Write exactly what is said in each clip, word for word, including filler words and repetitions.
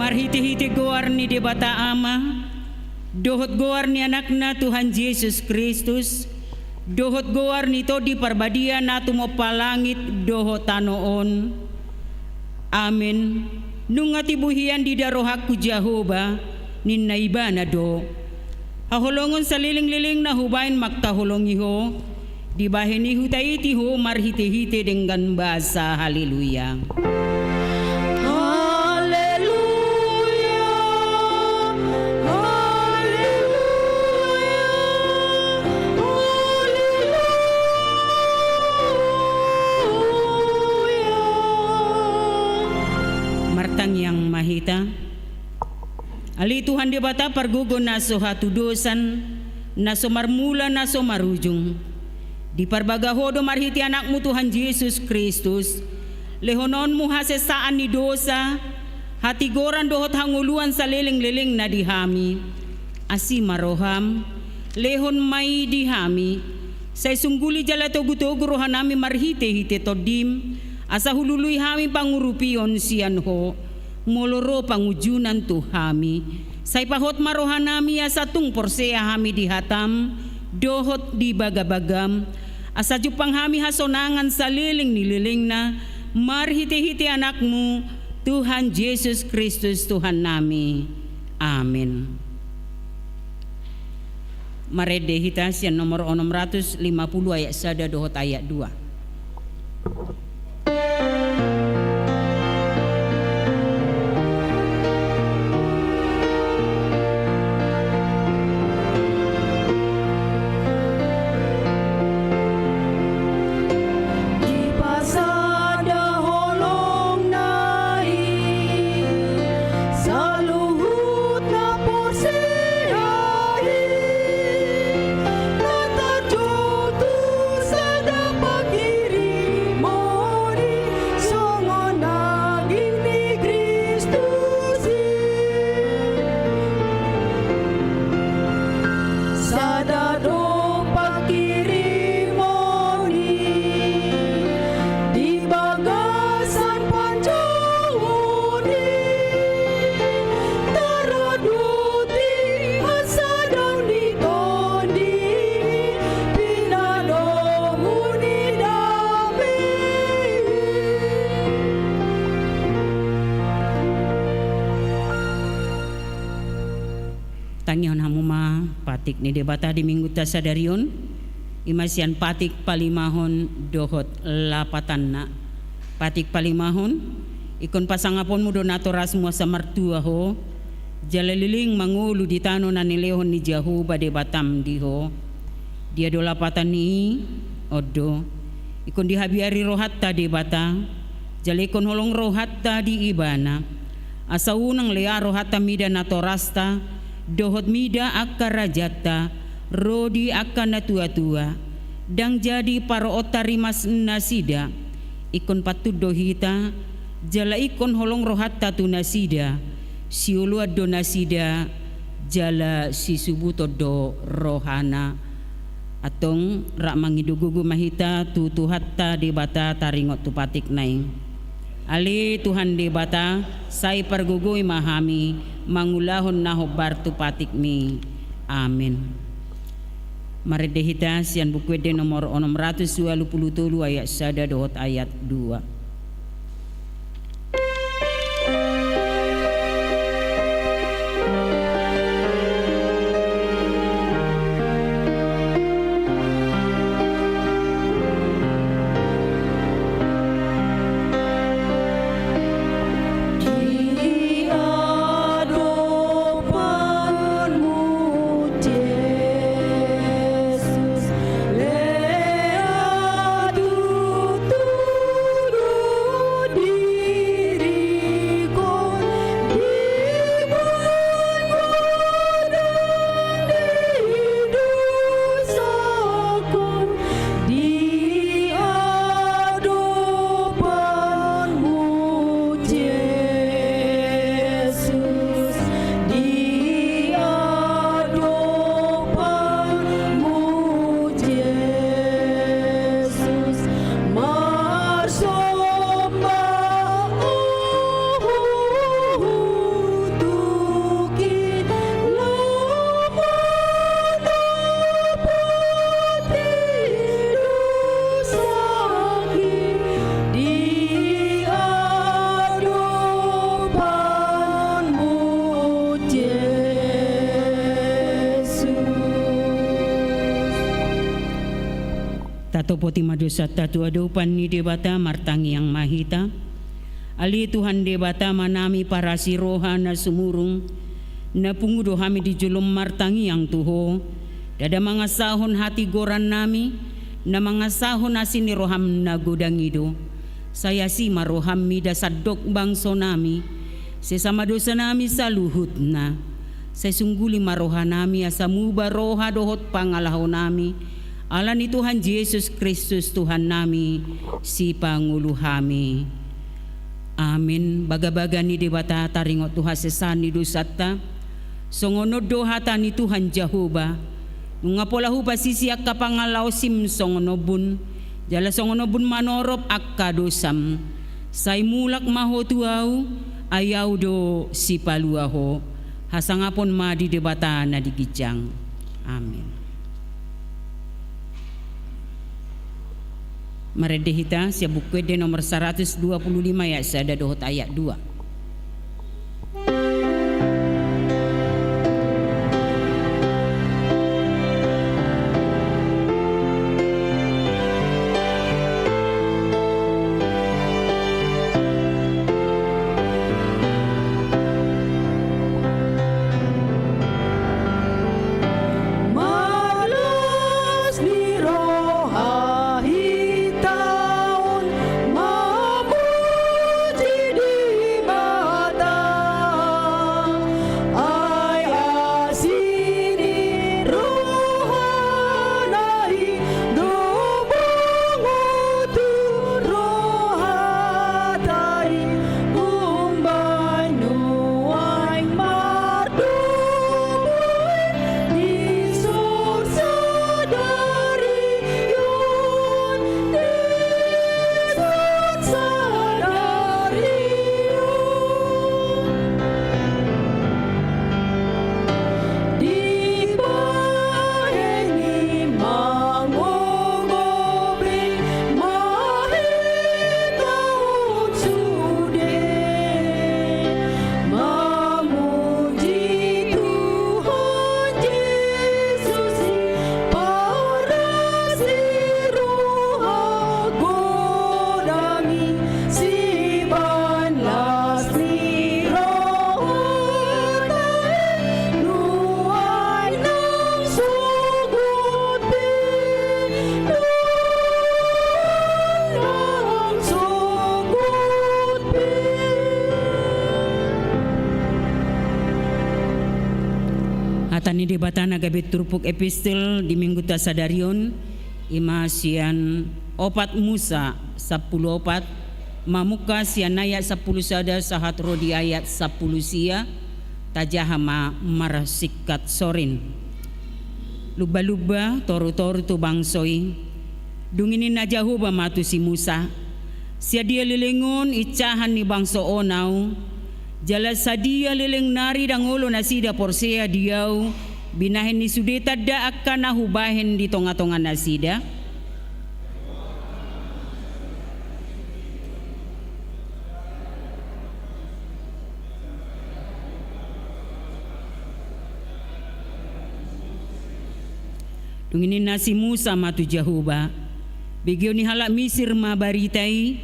Marhite-hite goar ni Debata Ama, dohot goar ni Anakna Tuhan Jesus Kristus, dohot goar ni Tondi Parbadia na tumompa langit dohot tano on. Amen. Nunga tibu hian diida rohangku Jahowa, ninna Ibana do. Haholongon saleleng-lelengna hubahen mangkaholongi ho, dibahen i hutaiti ho marhite-hite denggan basa. Haleluya. Haleluya. Haleluya. Haleluya. Martangiang ma hita. Ale Tuhan Debata pargogo na so hatudosan, na so marmula na so marujung. Diparbaga ho do marhite Anakmu Tuhan Jesus Kristus, lehononmu hasesaan ni dosa, hatigoran dohot hangoluan saleleng-lelengna di hami. Asi ma roham, lehon ma i di hami, sai sungguli jala togu-togu rohanami marhite-hite Tondim, asa hulului hami pangurupion sian ho. Molo ro pangunjunan tu hami, sai pahot ma rohanami asa tung porsea hami di hatam dohot di bagabagam, asa jumpang hami hasonangan saleleng ni lelengna, marhite-hite Anakmu, Tuhan Jesus Kristus Tuhannami. Amen. Marende hita sian nomor onom ratus lima puluh ayat sada dohot ayat dua. Dipasada holongna i saluhut na porsea i, na tarjou tu sada panghirimon i songon daging ni Kristus i. Sada do panghirimon i di bagasan panjouon i, tarhadut di hasadaon ni Tondi i, pinadomu ni dame i. Tangihon hamu ma patik ni Debata di Minggunta sadari on, i ma sian patik palimahon dohot lapatanna. Patik palimahon, ingkon pasangaponmu do natorasmu asa martua ho, jala leleng mangolu di tano na nilehon ni Jahowa Debatam di ho. Dia do lapatan ni i? On do. Ingkon dihabiari rohanta Debata, jala ingkon holong rohanta di Ibana. Asa unang lea rohanta mida natorasta, dohot mida angka rajanta, ro di angka na tua-tua. Ndang jadi paroonta rimas nasida. Ingkon pantun do hita, jala ingkon holong rohanta tu nasida. Sioloan do nasida, jala sisubuton do rohana. Antong rap mangido gogo ma hita tu Tuhanta Debata taringot tu patikna i. Ale Tuhan Debata, sai pargogoi ma hami mangulahon na hombar tu patikmi. Amen. Marende hita sian Buku Ende nomor onom ratus ualu pulu tolu ayat sada dohot ayat dua. Topoti ma dosanta tu adopan ni Debata, martangiang ma hita. Ale Tuhan Debata Amanami parasi roha na sumurung, na pungu do hami di jolom martangiang tu Ho, ndada mangasahon hatigorannami, na mangasahon asi ni roham na godang i do. Sai asi ma roham mida sandok bangsonami, sesa ma dosanami saluhutna. Sai sungguli ma rohanami asa muba roha dohot pangalahonami, ala ni Tuhan Jesus Kristus Tuhannami, Sipangolu hami. Amin. Bagabaga ni Debata taringot tu hasesaan ni dosanta. Songon on do hata ni Tuhan Jahowa: Nunga pola hupasisi angka pangalaosim songon ombun, jala songon ombun manorop angka dosam. Sai mulak ma ho tu Ahu, ai Ahu do Sipalua ho. Hasangapon ma di Debata na di ginjang. Amin. Marende hita sian Buku Ende nomor saratus dua pulu lima, ayat sada dohot ayat dua. Marlas ni roha hita on mamuji Debata, ai asi ni rohana i do bongot tu rohanta i, umbahen nuaeng mardomu i di son sadari on, di son sadari on. Dibahen i mangogopi ma hita on sude, mamuji Tuhan Jesus i, parasi roha godang i, sibahen las ni rohanta i, nuaeng nang sogot pe, nuaeng nang sogot pe. Hata ni Debata na gabe turpuk epistel di Minggunta sadari on, i ma sian Opat Musa sampulu opat, mamungka sian ayat sampulu sada sahat ro di ayat sampulu sia. Tajaha ma marsingkat sorin. Lumba-lumba, toru-toru tu bangso i. Dung i ninna Jahowa ma tu si Musa: Sadia leleng on incahan ni bangso on Ahu, jala sadia leleng nari ndang olo nasida porsea di Ahu, binahen ni sude tanda angka na Hubahen di tonga-tonga nasida? Dung i ninna si Musa ma tu Jahowa: Begeon ni halak Misir ma barita i,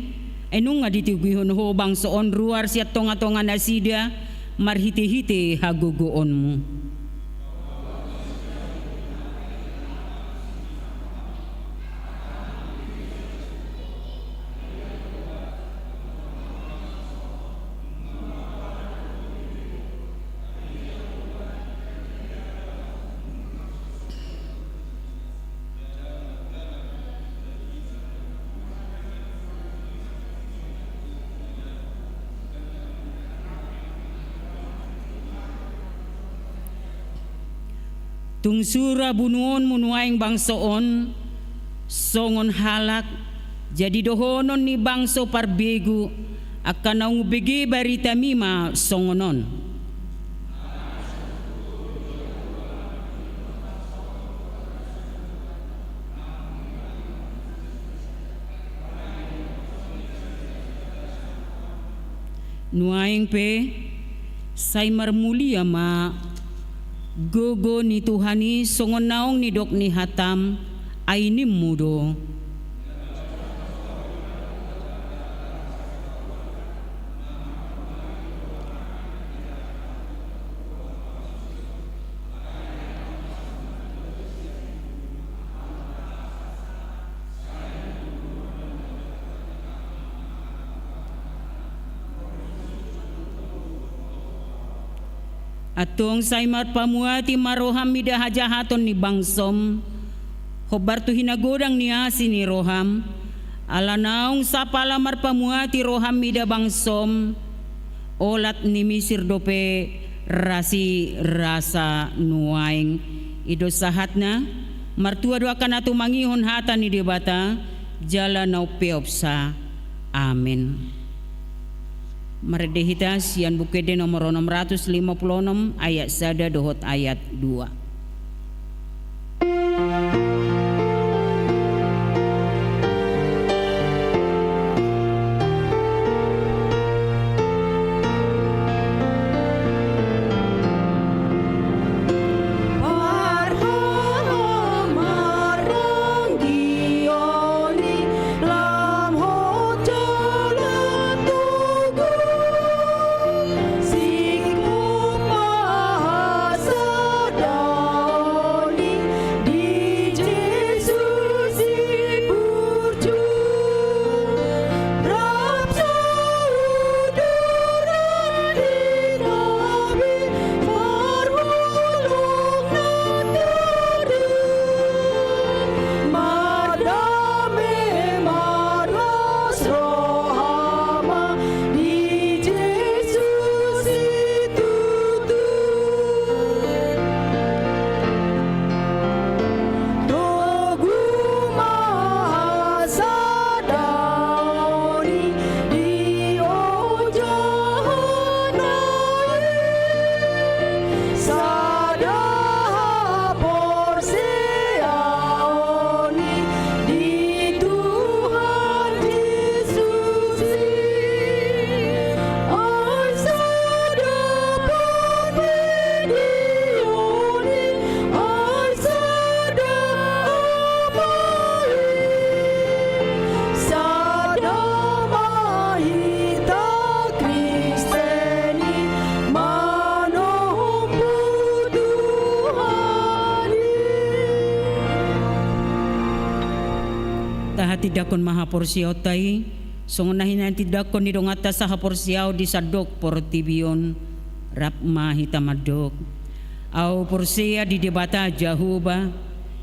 ai nunga ditigihon Ho bangso on ruar sian tonga-tonga nasida marhite-hite hagogoonMu. Tung sura bunuonmu nuaeng bangso on songon halak, jadi dohonon ni bangso parbegu, angka naung umbege baritami ma songon on. Nuaeng pe, sai marmulia ma gogo ni Tuhan i songon naung nidok ni hatam, ai nimmu do. Antong sai marpamuati ma roham mida hajahaton ni bangsom, hombar tu hinagodang ni asi ni roham, ala naung sapala marpamuati roham mida bangsom, olat ni Misir dope rasirasa nuaeng. I do sahatna. Martua do angka na tumangihon hata ni Debata jala na umpeopsa. Amen. Marende hita sian Buku Ende nomor onom ratus lima pulu onom, ayat sada dohot ayat dua. Tahatindangkon ma haporseaonta i, songon na hinatindangkon ni donganta sahaporseaon di sandok portibi on. Rap ma hita mandok. Ahu porsea di Debata Jahowa,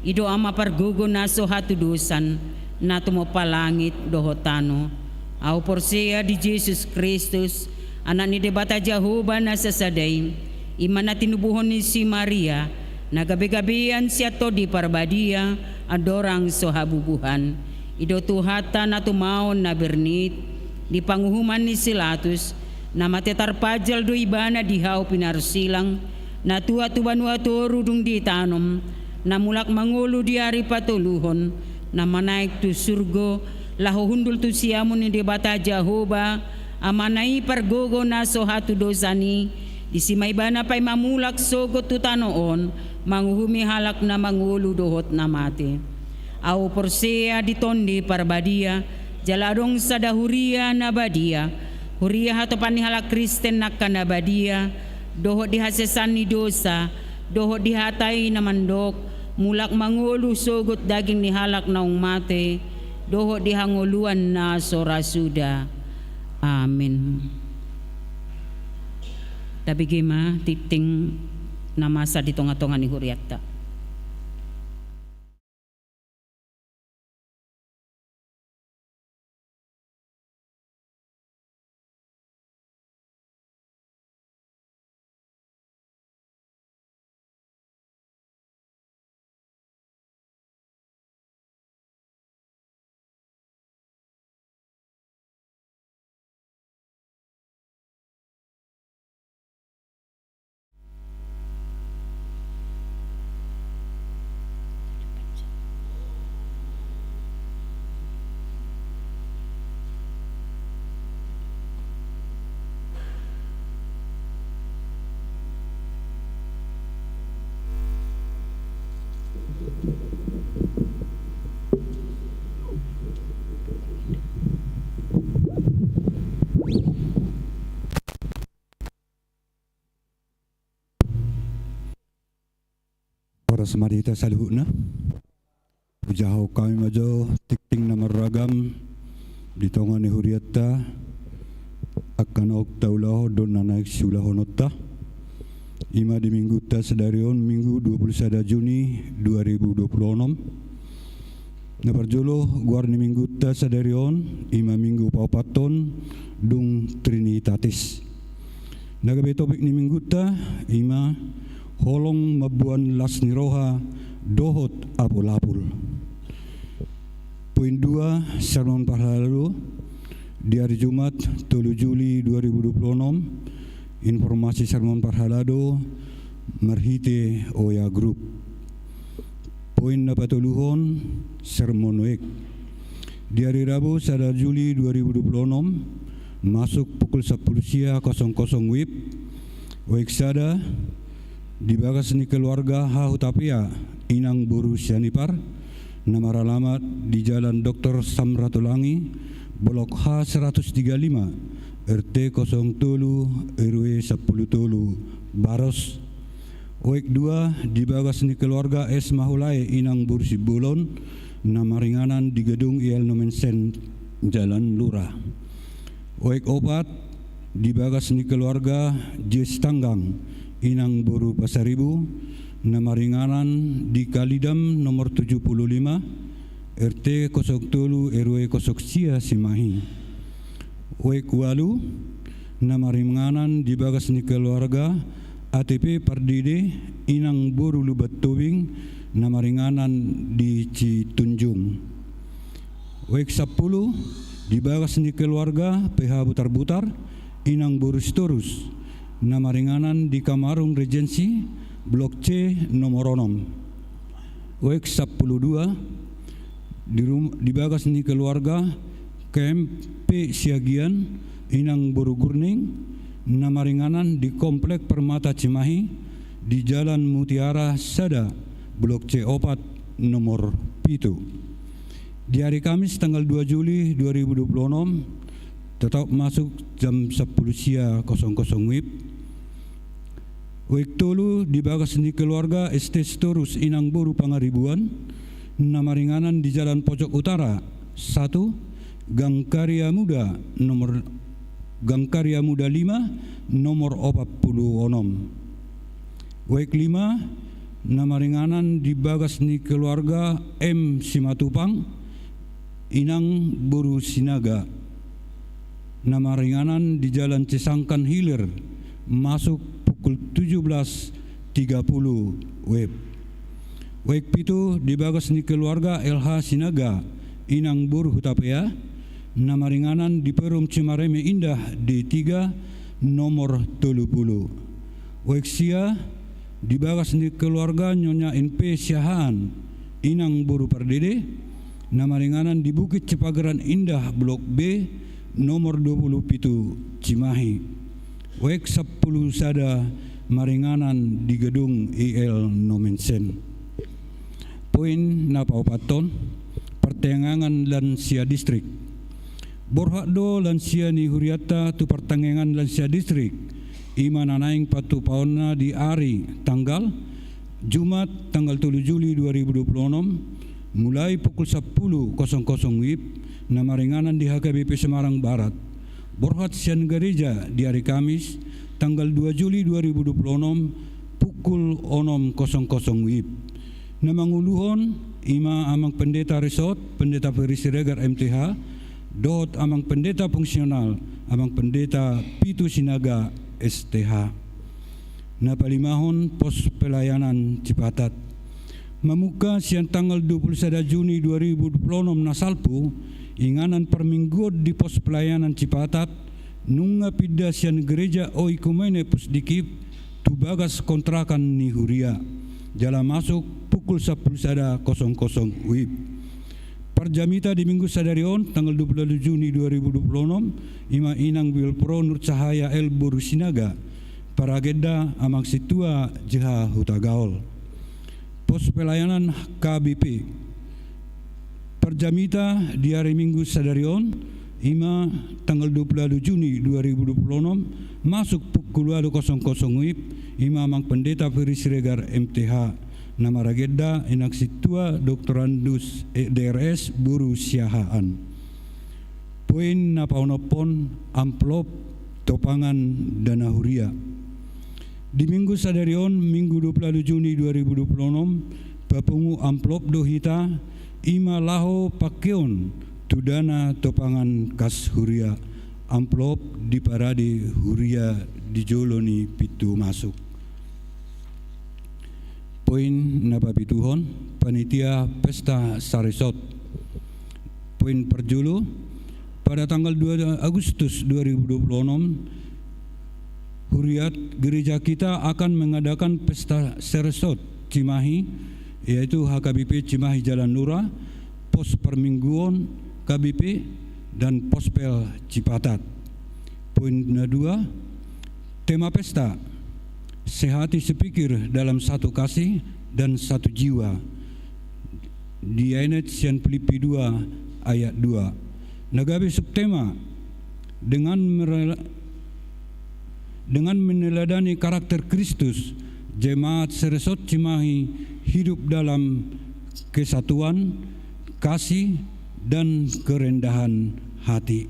i do Ama pargogo na so hatudosan, na tumompa langit dohot tano. Ahu porsea di Jesus Kristus, Anak ni Debata Jahowa na sasada i, i ma na tinubuhon ni si Maria, na gabegabean sian Tondi Parbadia, andorang so habubuhan. I do Tuhanta na tumaon na bernit, di panguhuman ni si Latus, na mate tarpajal do ibana di hau pinarsilang, na tuat tu banua toru dung ditanom, na mulak mangolu di ari patoluhon, na manaek tu surgo, laho hundul tu siamun ni Debata Jahowa, Amana i pargogo na so hatudosan i, disi ma ibana paima mulak sogot tu tano on, manguhumi halak na mangolu dohot na mate. Ahu porsea di Tondi Parbadia, jala adong sada huria na badia, huria hatopan ni halak Kristen angka na badia, dohot di hasesaan ni dosa, dohot di hata i na mandok, mulak mangolu sogot daging ni halak naung mate, dohot di hangoluan na so ra suda. Amen. Tabege ma tingting na masa di tongatonga ni hurianta. Horas ma di hita saluhutna. Pujahon hami ma jo tingting na marragam di tonga ni hurianta, angka naung taulahon dohot na naeng siulahononta. Ima di minggunta sadari on, Minggu dua puluh sada Juni dua ribu dua puluh enam. Na parjolo, goar ni minggunta sadari on, ima minggu paopathon, dung Trinitatis. Na gabe topik ni minggunta, ima holong mamboan las ni roha dohot apul-apul. Poin dua, sermon parhalado di ari Jumat, tolu Juli dua ribu dua puluh enam, informasi sermon parhalado marhite Oya Group. Poin na patoluhon, sermon oek. Di ari Rabu, sada Juli dua ribu dua puluh enam, masuk pukul sampulu sia kosong kosong wib, oek sada, di bagas ni keluarga H. Hutapea, inang boru Sianipar, na maralamat di Jalan Doktor Samratulangi, Blok H seratus tiga lima, R T kosong tolu, R W sampulu tolu, Baros. Oek dua, di bagas ni keluarga S. Mahulae, inang boru Simbolon, na maringanan di gedung I L Nommensen, Jalan Lura. Oek opat, di bagas ni keluarga J. Sitanggang, inang boru Pasaribu, na maringanan di Kalidam nomor tujuh puluh lima, R T kosong tolu, R W kosong sia, Cimahi. Oek ualu, na maringanan di bagas ni keluarga A T P Pardede, inang boru Lumban Tobing, na maringanan di Citunjung. Oek sampulu, di bagas ni keluarga P H Butarbutar, inang boru Sitorus, na maringanan di Kamarung Regensi, Blok C nomor onom. Oek sampulu dua, di rum-, di bagas ni keluarga K M P Siagian, inang boru Gurning, na maringanan di Komplek Permata Cimahi, di Jalan Mutiara sada, Blok C opat, nomor pitu. Di ari Kamis, tanggal dua Juli dua ribu dua puluh enam, tetap masuk jam sampulu sia kosong kosong wib. Oek tolu, di bagas ni keluarga S T Sitorus, inang boru Pangaribuan, na maringanan di Jalan Pojok Utara satu, Gang Karya Muda nomor, Gang Karya Muda lima, nomor opat pulu onom. Oek lima, na maringanan di bagas ni keluarga M. Simatupang, inang boru Sinaga, na maringanan di Jalan Cisangkan Hilir, masuk pukul tujuh belas tiga puluh wib. Oek pitu, di bagas ni keluarga L H Sinaga, inang boru Hutapea, na maringanan di Perum Cimareme Indah D tiga, nomor tolu pulu. Oek sia, di bagas ni keluarga Nyonya N P Siahaan, inang boru Pardede, na maringanan di Bukit Cipageran Indah Blok B, nomor dua pulu pitu, Cimahi. Oek sampulu sada, maringanan di gedung I L Nommensen. Poin na paopathon, partangiangan lansia distrik. Borhat do lansia ni hurianta tu partangiangan lansia distrik, ima na naeng patupaonna di ari, tanggal, Jumat, tanggal tolu Juli dua ribu dua puluh enam, mulai pukul sampulu kosong kosong wib, na maringanan di H K B P Semarang Barat. Borhat sian gareja di ari Kamis, tanggal dua Juli dua ribu dua puluh enam, pukul onom kosong kosong wib. Na manguluhon, ima Amang Pendeta Resort, Pendeta Ferry Siregar M T H, dohot Amang Pendeta Fungsional, Amang Pendeta Pitu Sinaga S T H. Na palimahon, pos pelayanan Cipatat. Mamungka sian tanggal dua puluh sada Juni dua ribu dua puluh enam na salpu, inganan parmingguon di pos pelayanan Cipatat, nunga pinda sian gereja Oikumene Pusdikip, tu bagas kontrakan ni huria. Jala masuk pukul sampulu sada kosong kosong wib. Parjamita di minggu sadari on, tanggal dua puluh Juni dua ribu dua puluh enam, ima inang Wilpro Nur Cahaya L boru Sinaga, paragenda Amang Sintua J H Hutagaol. Pos pelayanan K B P. Parjamita di ari Minggu sadari on, ima tanggal dua puluh Juni dua ribu dua puluh enam, masuk pukul ualu kosong kosong wib, ima Amang Pendeta Ferry Siregar M T H, na maragenda Inang Sintua Doktorandus D R S boru Siahaan. Poin na paonomhon, amplop topangan dana huria. Di minggu sadari on, Minggu dua puluh ualu Juni dua ribu dua puluh onom, papungu amplop do hita, i ma laho pangkeon tu dana topangan kas huria, amplop diparade huria di jolo ni pintu masuk. Poin na papituhon, panitia pesta saresot. Poin parjolo, pada tanggal dua Agustus dua ribu dua puluh onom, huriat gereja kita akan mengadakan pesta saresot Cimahi, yaitu H K B P Cimahi Jalan Nura, pos parmingguon K B P, dan pospel Cipatat. Poin na dua, tema pesta, sehati sepikir dalam satu kasih dan satu jiwa. Dienet sian Pilippi dua ayat dua. Na gabe subtema, dengan merela-, dengan meneladani karakter Kristus, jemaat saresot Cimahi hidup dalam kesatuan, kasih, dan kerendahan hati.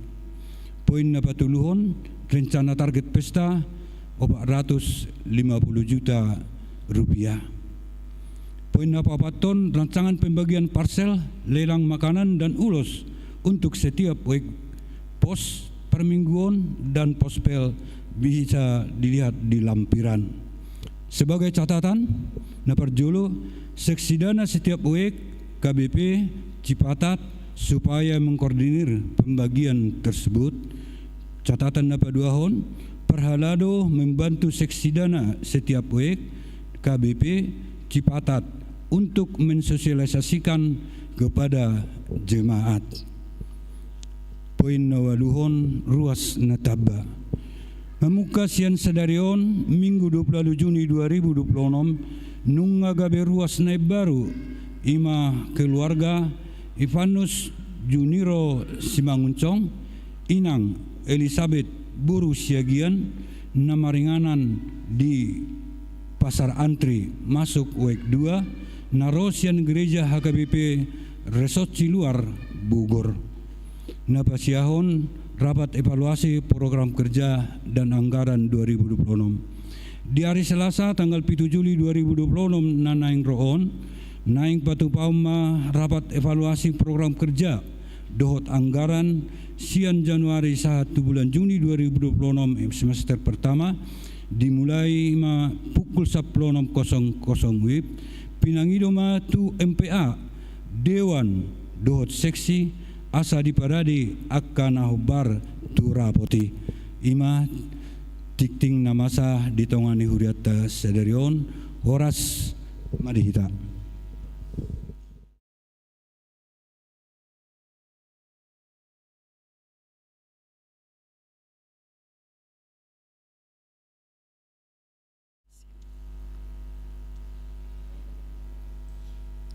Poin na patoluhon, rencana target pesta opat ratus lima puluh juta rupiah. Poin na paopathon, rancangan pembagian parsel, lelang makanan dan ulos untuk setiap week, pos parmingguon dan pospel bisa dilihat di lampiran. Sebagai catatan, na parjolo, seksi dana setiap week K B P Cipatat supaya mengkoordinir pembagian tersebut. Catatan na paduahon, parhalado membantu seksi dana setiap week K B P Cipatat untuk mensosialisasikan kepada jemaat. Poin na ualuhon, ruas na tamba. Mamungka sian sadari on, Minggu dua puluh ualu Juni dua ribu dua puluh onom, nunga gabe ruas na imbaru, i ma keluarga Ivanus Juniro Simangunsong, inang Elisabet boru Siagian, na maringanan di Pasar Antri masuk week dua, na ro sian gereja H K B P Resort Siluar, Bogor. Na pasiahon, rapat evaluasi program kerja dan anggaran dua ribu dua puluh onom. Di ari Selasa tanggal pitu Juli dua ribu dua puluh onom na naeng ro on, naeng patupaon ma rapat evaluasi program kerja dohot anggaran sian Januari sahat tu bulan Juni dua ribu dua puluh onom, semester pertama, dimulai ma pukul sampulu onom kosong kosong wib, pinangido ma tu M P A, dewan dohot seksi, asa diparade angka na hombar tu rapot i. I ma tingting na masa di tonga ni hurianta sadari on. Horas ma di hita.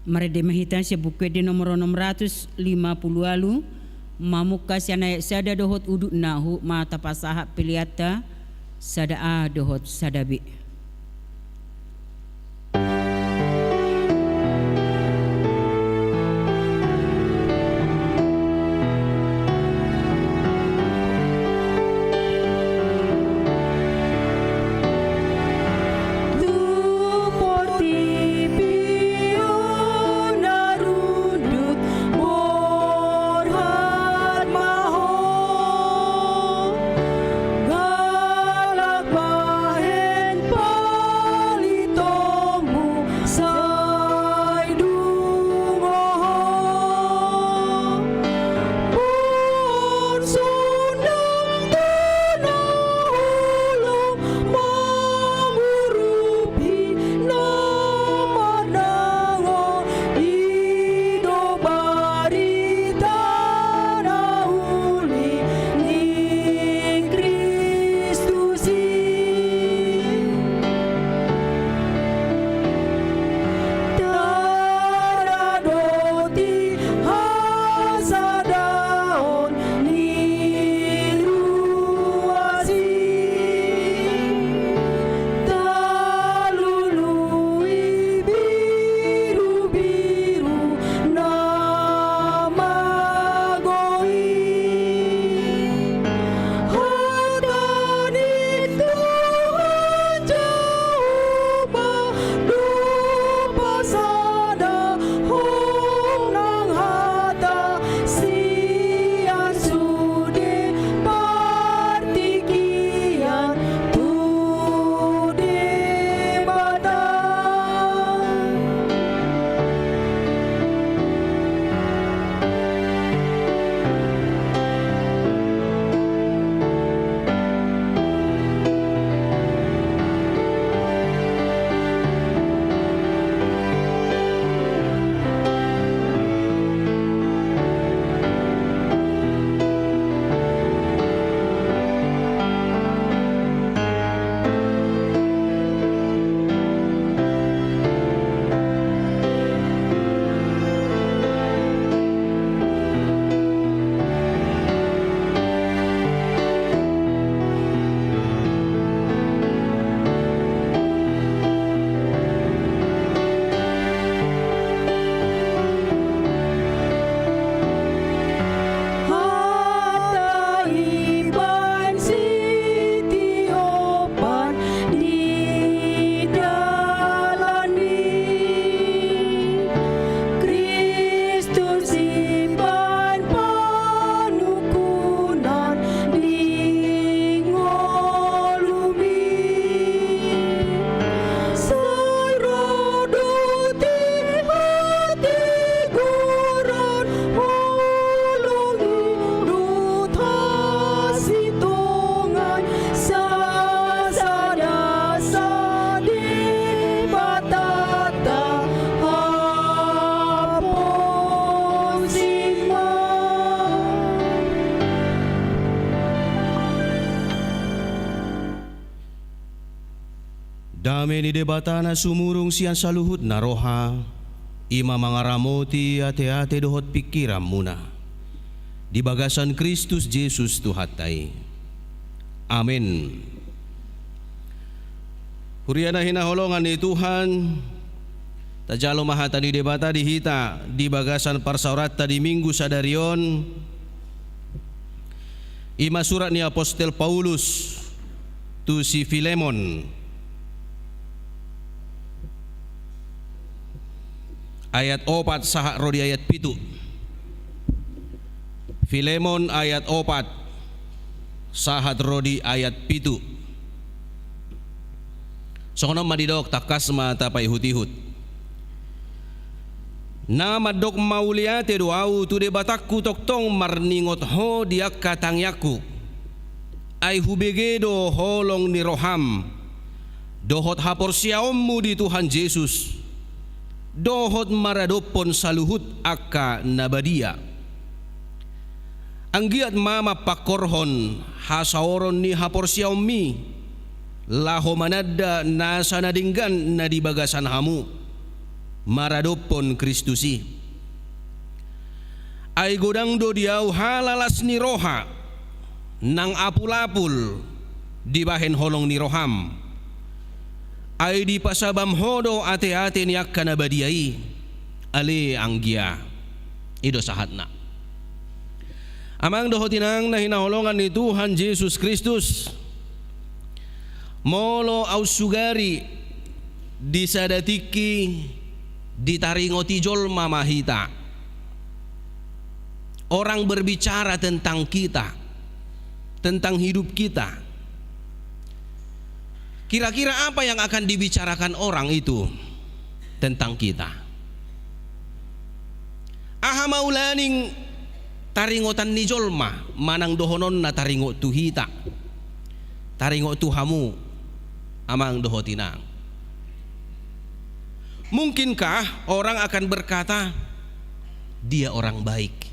Marende ma hita sian Buku Ende nomor onom ratus lima pulu ualu, mamungka sian ayat sada dohot udutna, huhut ma tapasahat peleanta sada A dohot sada B. Dame ni Debata na sumurung sian saluhutna roha, i ma mangaramoti ateate dohot pingkiranmuna di bagasan Kristus Jesus Tuhanta i. Amen. Huria na hinaholongan ni Tuhan, tajalo ma hata ni Debata di hita di bagasan parsaoranta di Minggu sadari on. I ma surat ni apostel Paulus tu si Filemon, ayat opat sahat ro di ayat pitu. Filemon ayat opat sahat ro di ayat pitu. Songon on ma didok, tangkas ma tapaihutihut. Na mandok mauliate do ahu tu Debatangku tongtong marningot ho di angka tangiangku. Ai hubege do holong ni roham dohot haporseaonmu di Tuhan Jesus, dohot maradophon saluhut angka na badia. Anggiat ma mampangkorhon hasaoron ni haporseaonmi, laho mananda nasa na denggan na di bagasan hamu maradophon Kristus i. Ai godang do di ahu halalas ni roha nang apulapul dibahen holong ni roham. Ai dipasabam ho do ateate ni angka na badia i, ale anggia. I do sahatna. Amang dohot inang na hinaholongan ni Tuhan Jesus Kristus, molo ahu sugari di sada tingki ditaringoti jolma ma hita, orang berbicara tentang kita, tentang hidup kita, kira-kira apa yang akan dibicarakan orang itu tentang kita? Aha ma ulaning taringotan ni jolma manang dohononna taringot tu hita, taringot tu hamu, amang dohot inang? Mungkinkah orang akan berkata, "Dia orang baik.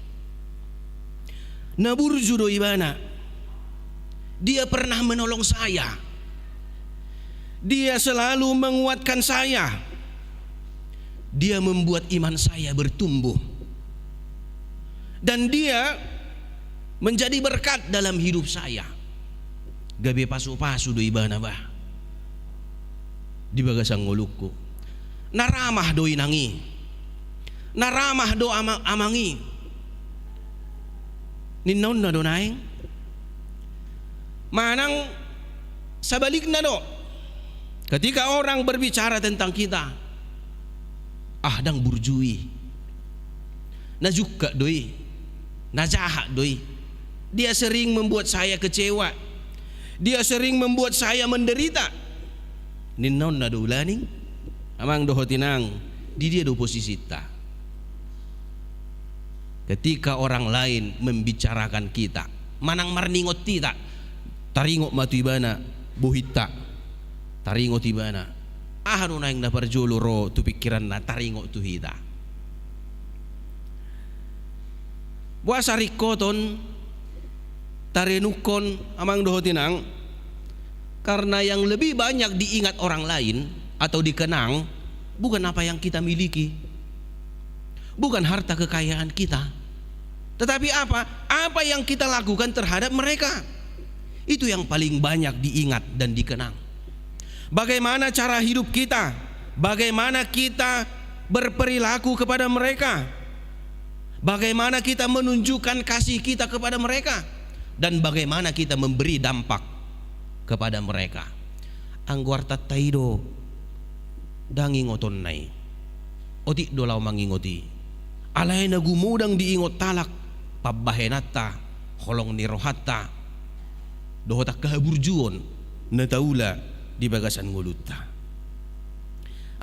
Na burju do ibana. Dia pernah menolong saya. Dia selalu menguatkan saya. Dia membuat iman saya bertumbuh. Dan dia menjadi berkat dalam hidup saya." Gabe pasupasu do ibana, bah, di bagasan ngolungku. Na ramah do inang i. Na ramah do ama-, amang i. Ninna onna do naeng. Manang sabalikna do. Ketika orang berbicara tentang kita, "Ah, ndang burju i. Na jungkat do i. Na jahat do i. Dia sering membuat saya kecewa. Dia sering membuat saya menderita." Ninna onna do ulaning, amang dohot inang, di dia do posisinta? Ketika orang lain membicarakan kita, manang marningot hita, taringot ma tu ibana bohinta, taringot ibana. Aha do naeng na parjolo ro tu pingkiranna taringot tu hita? Boasa ringkoton tarenungkon, amang dohot inang? Karena yang lebih banyak diingat orang lain atau dikenang bukan apa yang kita miliki, bukan harta kekayaan kita, tetapi apa, apa yang kita lakukan terhadap mereka. Itu yang paling banyak diingat dan dikenang. Bagaimana cara hidup kita, bagaimana kita berperilaku kepada mereka, bagaimana kita menunjukkan kasih kita kepada mereka, dan bagaimana kita memberi dampak kepada mereka. Anggo artanta i do ndang ingotonna i, otik do laho mangingot i. Alai na gumodang diingot halak pambahenanta, holong ni rohanta, dohot angka haburjuon na taula di bagasan ngolunta.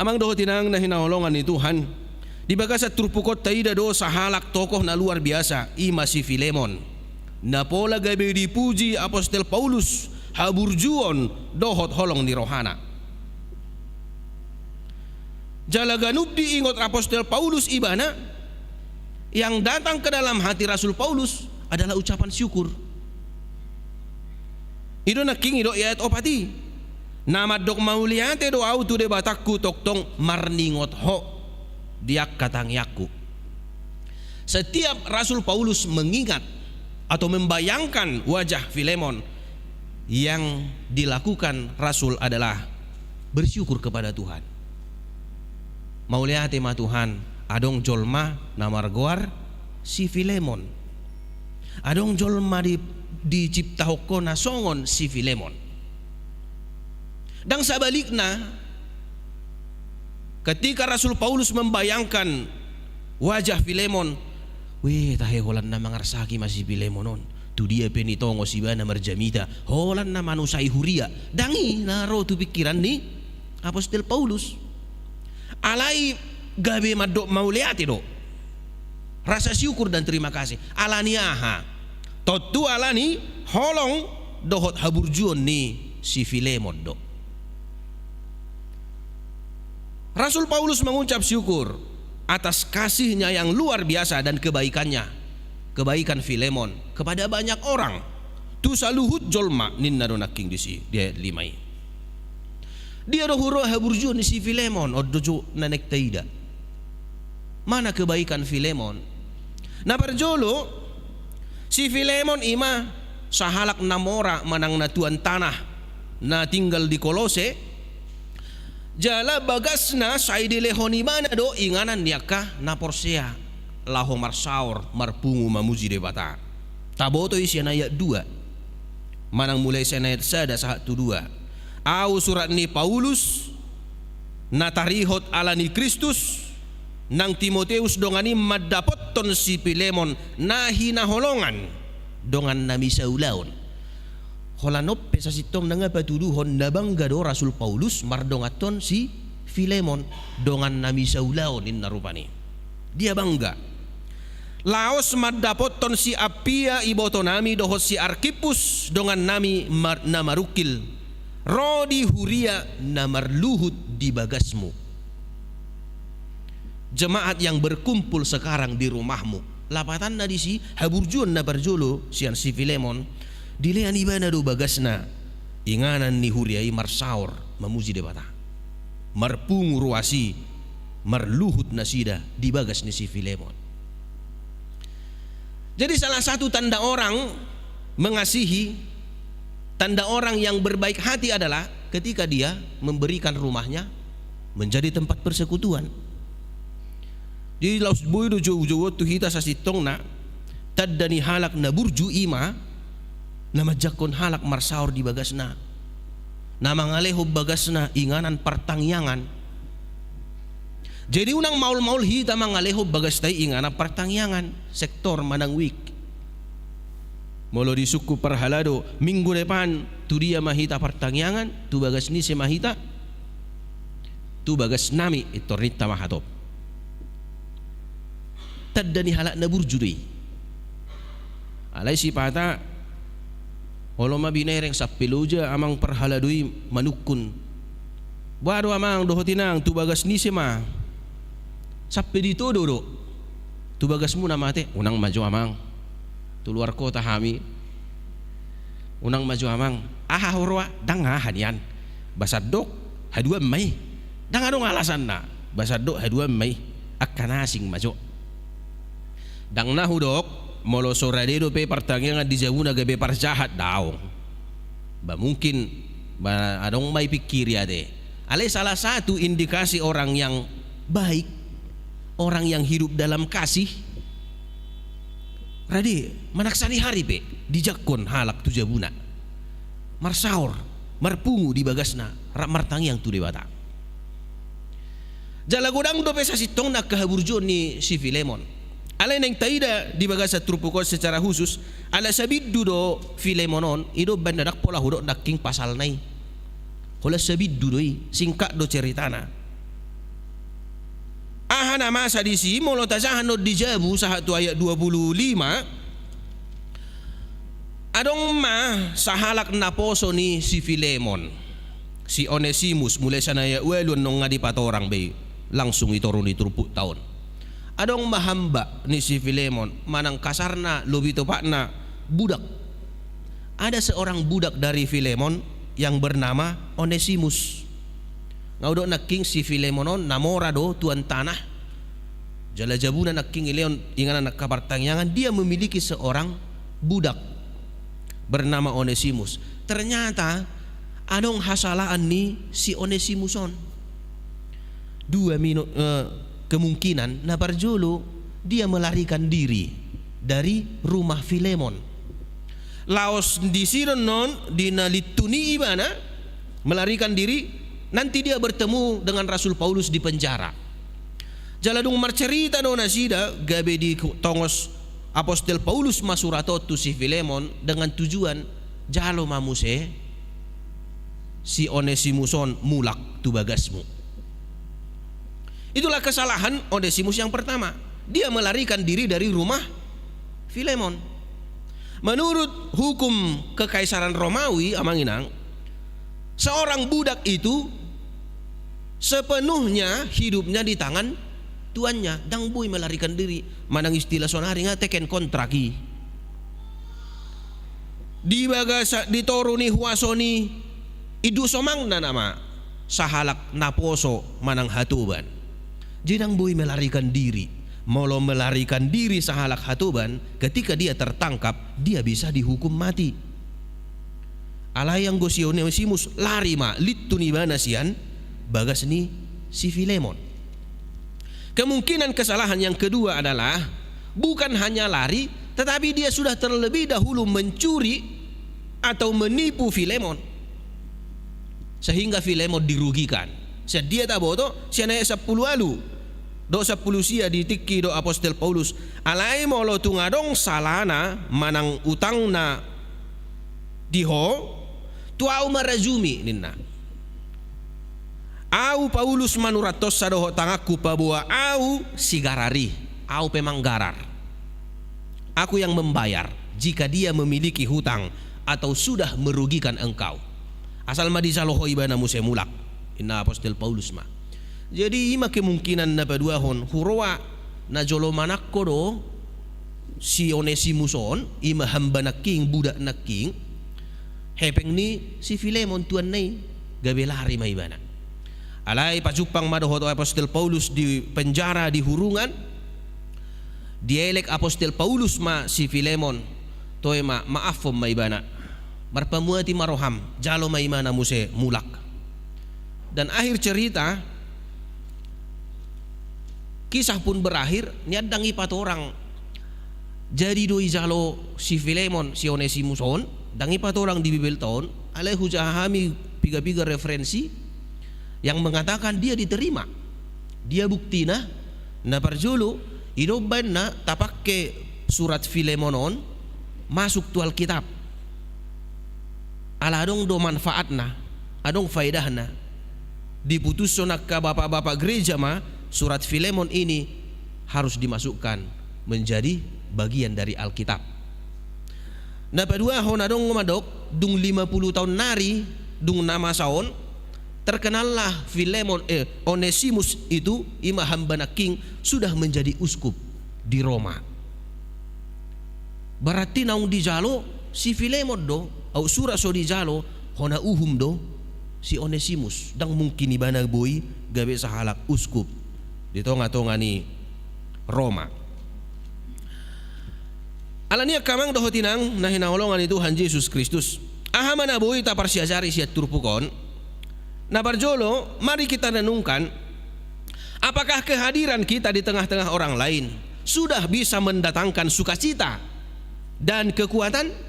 Amang dohot inang na hinaholongan ni Tuhan, di bagasan turpuk on taida do sahalak tokoh na luar biasa, i ma si Filemon, na pola gabe dipuji apostel Paulus haburjuon dohot holong ni rohana. Jala ganup diingot apostel Paulus ibana, yang datang ke dalam hati rasul Paulus adalah ucapan syukur. I do nangkin, i do i ayat opat i. Na mandok mauliate do ahu tu Debatangku tongtong marningot ho di angka tangiangku. Setiap Rasul Paulus mengingat atau membayangkan wajah Filemon, yang dilakukan Rasul adalah bersyukur kepada Tuhan. Mauliate ma Tuhan, adong jolma na margoar si Filemon. Adong jolma di, diciptahon ho na songon si Filemon. Ndang sabalikna, ketika Rasul Paulus membayangkan wajah Filemon, weh, tahe holan na mangarsaki ma si Filemon on. Tu dia pe nitongos ibana marjamita, holan na manusai huria. Ndang i na ro tu pikiran ni Apostel Paulus. Alai gabe mandok mauliate do. Rasa syukur dan terima kasih. Alani aha? Tontu alani holong dohot haburjuon ni si Filemon do. Rasul Paulus mengucap syukur atas kasihnya yang luar biasa dan kebaikannya, kebaikan Filemon kepada banyak orang. Tu saluhut jolma, ninna do nangkin disi di ayat lima i. Dia do huroha haburjuon ni si Filemon, on do jo na naeng taida. Mana kebaikan Filemon? Na parjolo, si Filemon i ma sahalak na mora manang na tuan tanah na tinggal di Kolose, jala bagasna sai dilehon ibana do inganan ni angka na porsea laho marsaor, marpungu, mamuji Debata. Taboto i sian ayat dua manang mulai sian ayat sada sahat tu dua. Ahu, surat ni Paulus, na tarihot alani Kristus, nang Timoteus dongan i mandapothon si Filemon na hinaholongan, dongan nami saulaon. Holan on pe sasintongna nga patuduhon na bangga do Rasul Paulus mardonganhon si Filemon, dongan nami saulaon, ninna rupani. Dia bangga. Laos mandapothon si Appia iboto nami dohot si Arkippus dongan nami mar-, na marungkil, ro di huria na marluhut di bagasmu. Jemaat yang berkumpul sekarang di rumahmu. Lapatanna disi, haburjuon na parjolo sian si Filemon, dilean ibana do bagasna, inganan ni huria i marsaor, mamuji Debata. Marpungu ruas i, marluhut nasida di bagas ni si Filemon. Jadi, salah satu tanda orang mengasihi, tanda orang yang berbaik hati adalah ketika dia memberikan rumahnya menjadi tempat persekutuan. Jadi, laos boi do joujou on tu hita sasintongna, tanda ni halak na burju i ma na manjangkon halak marsaor di bagasna, na mangalehon bagasna inganan partangiangan. Jadi, unang maol-maol hita mangalehon bagasta i inganan partangiangan, sektor manang wijk. Molo disungkun parhalado, minggu depan, tu dia ma hita partangiangan, tu bagas ni ise ma hita, tu bagas nami, pintor ninta ma hatop. Tanda ni halak na burju do i. Alai sipata, olo ma binereng sampe loja amang parhalado i manungkun. Boha do amang dohot inang, tu bagas ni ise ma? Sampe ditodo do. Tu bagasmuna ma ate, unang ma jo amang. Tu luar kota hami. Unang ma jo amang. Aha huroha? Ndang aha nian. Ba sandok haduan ma i. Ndang adong alasanna. Ba sandok haduan ma i. Angka na asing ma jo. Ndang na hudok, molo so rade dope partangiangan di jabuna gabe parjahat, daong. Ba mungkin, ba adong ma i pingkiri ate. Alai salah satu indikasi orang yang baik, orang yang hidup dalam kasih, rade, manang sadihari pe dijangkon halak tu jabuna. Marsaor, marpungu di bagasna, rap martangiang tu Debata. Jala godang dope sasintongna angka haburjuon ni si Filemon. Alai naeng taida di bagasan turpuk on secara khusus, ala sabindu do Filemon on, i do umbahen na ndang pola hudok nangkin pasalna i. Holan sabindu do i, singkat do ceritana. Aha na masa disi, molo tajaha on di jabu sahat tu ayat dua puluh lima, adong ma sahalak naposo ni si Filemon, si Onesimus, mulai sian ayat ualu annon nga dipatorang be i, langsung i toru ni turpukta on. Adong ma hamba ni si Filemon, manang kasarna lobi topatna budak. Ada seorang budak dari Filemon, yang bernama Onesimus. Nga hudok nangkin si Filemon on na mora do tuan tanah. Jala jabuna nangkin dilehon inganan angka partangiangan, dia memiliki seorang budak bernama Onesimus. Ternyata adong hasalaan ni si Onesimus on. Dua mino-, eh, kemungkinan. Na parjolo, dia melarikan diri dari rumah Filemon. Laos disi do annon di na lintun i ibana melarikan diri, nanti dia bertemu dengan Rasul Paulus di penjara. Jala dung marcerita do nasida, gabe ditongos Apostel Paulus ma surat on tu si Filemon dengan tujuan, jalo ma muse si Onesimus on mulak tu bagasmu. Itulah kesalahan Onesimus yang pertama. Dia melarikan diri dari rumah Filemon. Menurut hukum kekaisaran Romawi, amang inang, seorang budak itu sepenuhnya hidupnya di tangan tuannya. Ndang boi melarikan diri. Manang istilah sonari nga teken kontrak i. Di bagasan, di toru ni huaso ni induk somangna nama sahalak naposo manang hatoban. Jadi ndang boi melarikan diri. Molo melarikan diri sahalak hatoban, ketika dia tertangkap, dia bisa dihukum mati. Alai anggo si Onesimus lari ma, lintun ibana sian bagas ni si Filemon. Kemungkinan kesalahan yang kedua adalah bukan hanya lari, tetapi dia sudah terlebih dahulu mencuri atau menipu Filemon, sehingga Filemon dirugikan. Sian dia taboto, sian ayat sampulu ualu dohot sampulu sia, di tingki do Apostel Paulus, alai molo tung adong salana manang utangna di ho, tu ahu marajumi, ninna. Ahu Paulus manuratkonsa dohot tanganku paboa ahu sigarar i, ahu pe manggarar. Aku yang membayar jika dia memiliki hutang atau sudah merugikan engkau. Asal ma dijalo ho ibana muse mulak, ninna Apostel Paulus ma. Jadi i ma kemungkinan na paduahon, huroha na jolo manangko do si Onesimus on, i ma hamba nangkin, budak nangkin, hepeng ni si Filemon tuanna i, gabe lari ma ibana. Alai pajumpang ma dohot Apostel Paulus di penjara, di hurungan, dielek Apostel Paulus ma si Filemon, toe ma, maafhon ma ibana. Marpamuati ma roham, jalo ma ibana muse mulak. Dan akhir cerita, kisah pun berakhir, nian ndang i patorang. Jadi do dijalo si Filemon si Onesimus on, ndang i patorang di Bibelta on, alai hujaha hami piga-piga referensi yang mengatakan dia diterima. Dia buktina, na parjolo, i do umbahen na tapangke surat Filemon on masuk tu Alkitab. Ala adong do manfaatna, adong faedahna. Diputushon angka bapak-bapak gereja ma, surat Filemon ini harus dimasukkan menjadi bagian dari Alkitab. Na paduahon, adong mandok, dung lima puluh taon nari, dung na masa on, terkenallah Filemon, eh, Onesimus itu, i ma hamba nangkin, sudah menjadi uskup di Roma. Berarti naung dijalo si Filemon do, aut surat so dijalo, hona uhum do si Onesimus. Ndang mungkin ibana boi gabe sahalak uskup di tonga-tonga ni Roma. Alani i angka amang dohot inang na hinaholongan ni Tuhan Jesus Kristus, aha ma na boi taparsiajari sian turpuk on? Na parjolo, mari kita renungkan, apakah kehadiran kita di tengah-tengah orang lain sudah bisa mendatangkan sukacita dan kekuatan?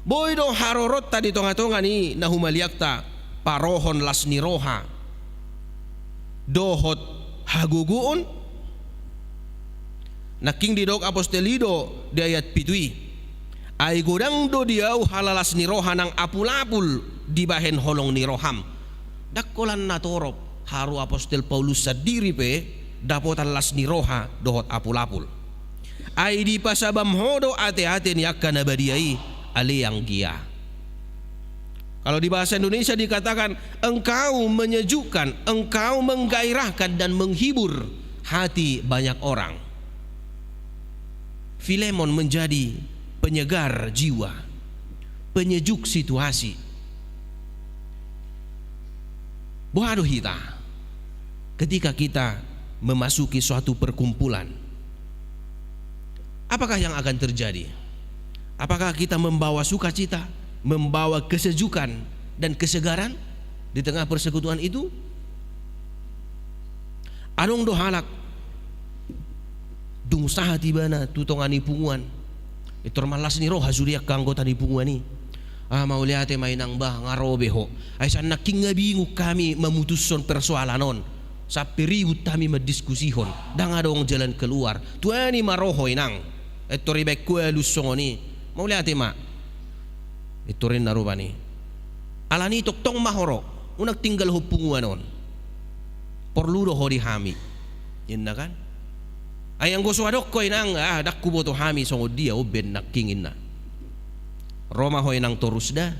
Boi do haroronta di tonga-tonga ni na humaliangta parohon las ni roha dohot hagogoon? Nangkin didok apostel i do di ayat pitu i, ai godang do di ahu halalas ni roha nang apul-apul dibahen holong ni roham. Ndang holan na torop, haru apostel Paulus sandiri pe dapotan las ni roha dohot apul-apul. Ai dipasabam ho do ate-ate ni angka na badia i, ale anggia. Kalau di bahasa Indonesia dikatakan, engkau menyejukkan, engkau menggairahkan dan menghibur hati banyak orang. Filemon menjadi penyegar jiwa, penyejuk situasi. Boha do hita ketika kita memasuki suatu perkumpulan? Apakah yang akan terjadi? Apakah kita membawa sukacita, membawa kesejukan dan kesegaran di tengah persekutuan itu? Adong do halak dung sahat ibana tu tonga ni punguan, pintor marlas ni roha sude angka anggota ni punguan i. Ah, mauliate ma inang bah, nga ro be ho. Ai sian nangkin nga bingung hami mamutushon persoalan on. Sampe ribut hami mandiskusihon. Ndang adong jalan keluar. Tu aha ni ma ro ho inang? Pintor ibaen ho alus songon i. Mauliate ma. Pintor ninna rupani. Alani tongtong ma ho ro. Unang tinggalhon punguan on. Porlu do ho di hami. Ninna kan. Ai anggo so adong ho inang, ah, ndang huboto hami songon dia, umbaen nangkin ninna. Ro ma ho inang torus da.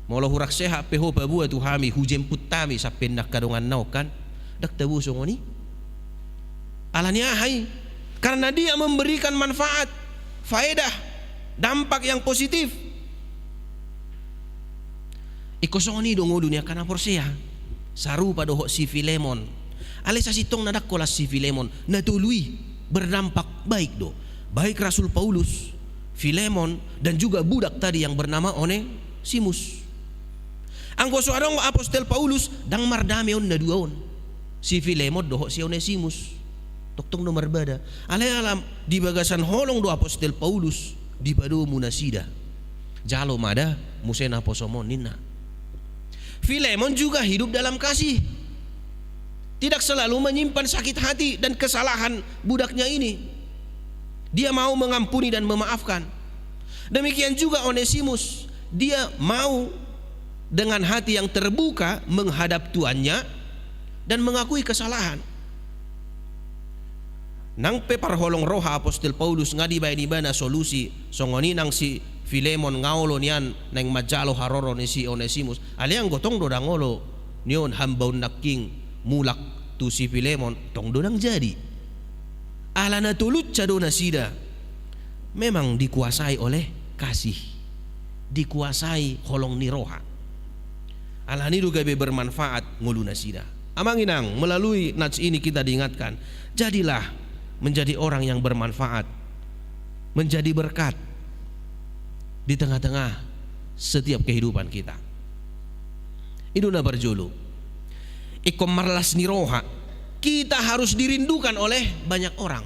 Molo hurang sehat pe ho paboa tu hami, hujemput hami sampe angka donganna on kan. Ndang tabo songon i. Alani aha i? Karena dia memberikan manfaat, faedah, dampak yang positif. Ingkon songon i do ngolu ni angka na porsea. Sarupa dohot si Filemon. Alai sasintongna ndang holan si Filemon, na tolu i berdampak baik do. Baik Rasul Paulus, Filemon, dan juga budak tadi yang bernama Onesimus. Anggo so adong Apostel Paulus, ndang mardame on na dua on. Si Filemon dohot si Onesimus. Tongtong do marbada. Alai ala di bagasan holong do Apostel Paulus, dipadomu nasida. Jalo ma da muse naposom on ninna. Filemon juga hidup dalam kasih. Tidak selalu menyimpan sakit hati dan kesalahan budaknya ini. Dia mau mengampuni dan memaafkan. Demikian juga Onesimus, dia mau dengan hati yang terbuka menghadap tuannya dan mengakui kesalahan. Nang pe parholong roha Apostel Paulus nga dibaen ibana solusi, songon i nang si Filemon nga olo nian naeng manjalo haroro ni si Onesimus. Alai anggo tong do ndang olo nion hambaon nangkin mulak tu si Filemon, tong do ndang jadi. Ala na tolunsa do nasida memang dikuasai oleh kasih, dikuasai holong ni roha. Alani do gabe bermanfaat ngolu nasida. Amang inang, melalui nats ini kita diingatkan, jadilah menjadi orang yang bermanfaat, menjadi berkat di tengah-tengah setiap kehidupan kita. I do na parjolo. Ingkon marlas ni roha. Kita harus dirindukan oleh banyak orang.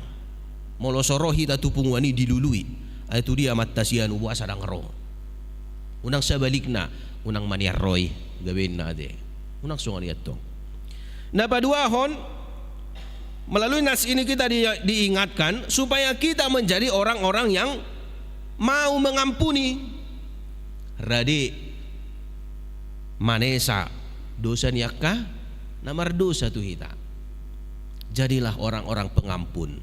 Molo so ro hita tu punguan i dilului. Ai tu dia amanta sian ubu asa ndang ro. Unang sabalikna, unang manian ro i, gabe inna ate. Unang songon i antong. Na paduahon, melalui nats ini kita di-, diingatkan supaya kita menjadi orang-orang yang mau mengampuni. Rade manesa dosa ni angka na mardosa tu hita. Jadilah orang-orang pengampun.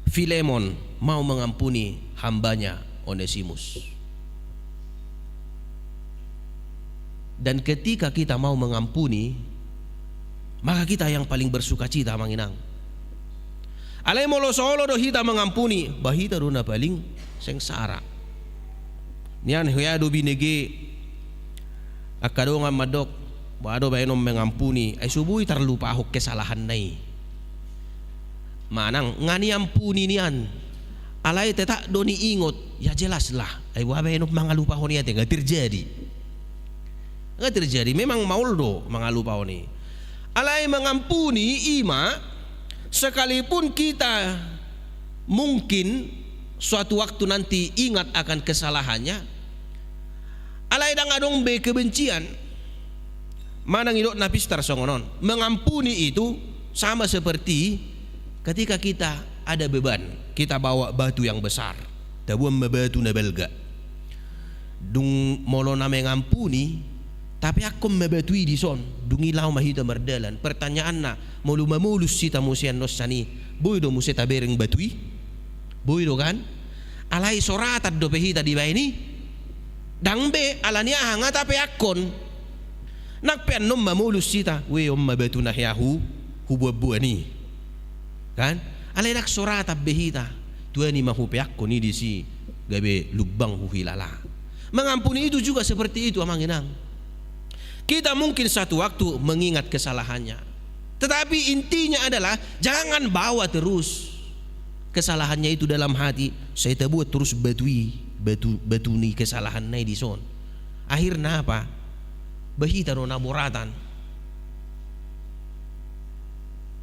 Filemon mau mengampuni hambanya Onesimus. Dan ketika kita mau mengampuni, maka kita yang paling bersukacita, amang inang. Alai molo so olo do hita mengampuni, ba hita do na paling sengsara. Nian hea do binege angka dongan mandok, boha do baenon mengampuni, ai so boi tarlupahon kesalahanna i. Manang nga niampuni nian, alai tetap do niingot, ya jelas lah, ai boha baenon mangalupahon i ate, nga terjadi. Nga terjadi, memang maol do mangalupahon i. Alai mengampuni i ma, sekalipun kita mungkin suatu waktu nanti ingat akan kesalahannya, alai ndang adong be kebencian. Manang idok na pistar songon on. Mengampuni itu sama seperti ketika kita ada beban, kita bawa batu yang besar. Taboan ma batu na balga. Dung molo na mengampuni, tapeakkon ma batu i dison, dung i laho ma hita mardalan. Pertanyaanna, molo mamolus hita muse annon sian i, boi do muse tabereng batu i? Boi do kan? Alai so ratan dope hita dibaen i? Ndang be, alani aha nga tapeakkon. Nang pe annon mamolus hita, we on ma batu na hea hu, huboanboan i. Kan? Alai ndang so ratan be hita. Tu aha ni ma hupeakkon i disi gabe lumbang huhilala. Mengampuni itu juga seperti itu, amang inang. Kita mungkin satu waktu mengingat kesalahannya. Tetapi intinya adalah jangan bawa terus kesalahannya itu dalam hati. Sai tabuat terus batu i, batu, batu ni kesalahanna i dison. Akhirna apa? Bah hita do na boratan.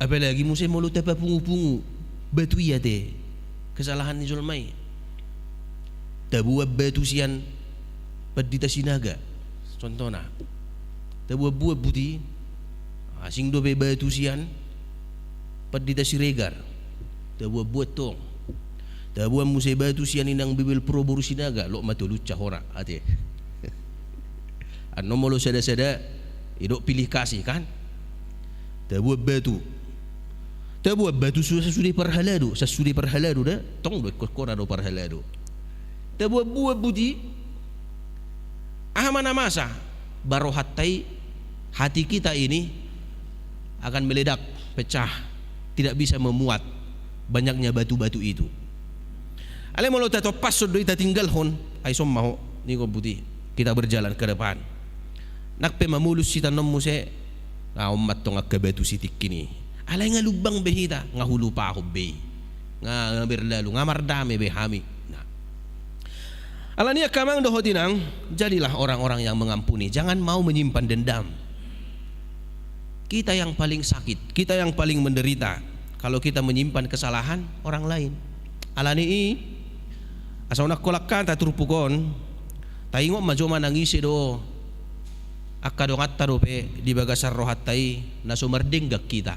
Apalagi muse molo tapapungu-pungu batu i ate kesalahan ni jolma i. Tabuat batu sian Pandita Sinaga, contohna. Tabuat-buat buti, asing dope batu sian Pandita Siregar. Tabuat-buat tong. Tabuat muse batu sian inang bibel pro boru Sinaga, lok ma tolu cahora ate. Annon molo sada-sada, idok pilih kasih kan. Tabuat batu. Tabuat batu su-, sasude parhalado, sasude parhalado da, tong do ingkon hona do parhalado. Tabuat-buat buti, aha ma na masa, bah rohanta i, hati kita ini akan meledak, pecah, tidak bisa memuat banyaknya batu-batu itu. Alai molo tatompashon do i tatinggalhon, ai son ma ho, ningon buti, kita berjalan ke depan. Nang pe mamolus hita annon muse, ah, on ma tong angka batu sitingkin i. Alai nga lumbang be hita, nga hulupahon be i. Nga, nga berlalu, nga mardame be hami. Nah. Alani i angka amang dohot inang, jadilah orang-orang yang mengampuni. Jangan mau menyimpan dendam. Kita yang paling sakit, kita yang paling menderita kalau kita menyimpan kesalahan orang lain. Alani i, asa unang holan hata turpuk on, taingot ma jo manang ise do angka donganta dope di bagasan rohanta i na so mardenggan hita.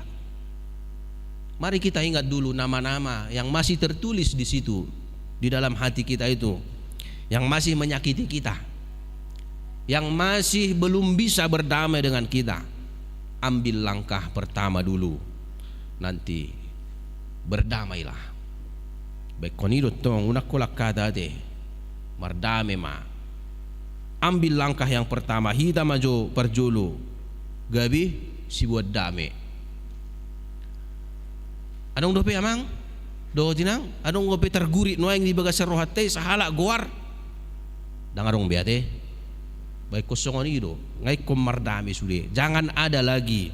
Mari kita ingat dulu nama-nama yang masih tertulis di situ, di dalam hati kita itu, yang masih menyakiti kita, yang masih belum bisa berdamai dengan kita. Ambil langkah pertama dulu, nanti berdamailah. Baen hon i do tong, unang holan hata ate. Mardame ma. Ambil langkah yang pertama, hita ma jo parjolo gabe sibuat dame. Adong dope amang dohot inang, adong dope targurit nuaeng di bagasan rohanta i sahalak goar? Ndang adong be ate. Baen hon songon i do, nga ingkon mardame sude. Jangan ada lagi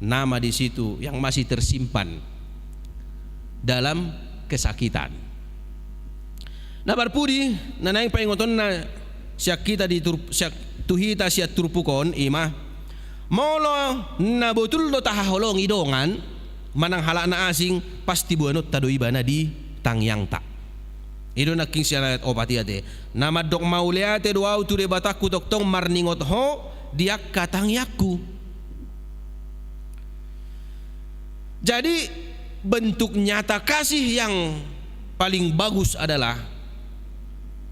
nama di situ yang masih tersimpan dalam kesakitan. Na parpudi, na naeng paingotonna sian hita di tur-, sian, tu hita sian turpuk on, i ma, molo na botul do tahaholongi dongan manang halak na asing, pasti boanonta do ibana di tangiangta. I do nangkin sian ayat opat i ate. Na mandok mauliate do ahu tu Debatangku tongtong marningot ho di angka tangiangku. Jadi, bentuk nyata kasih yang paling bagus adalah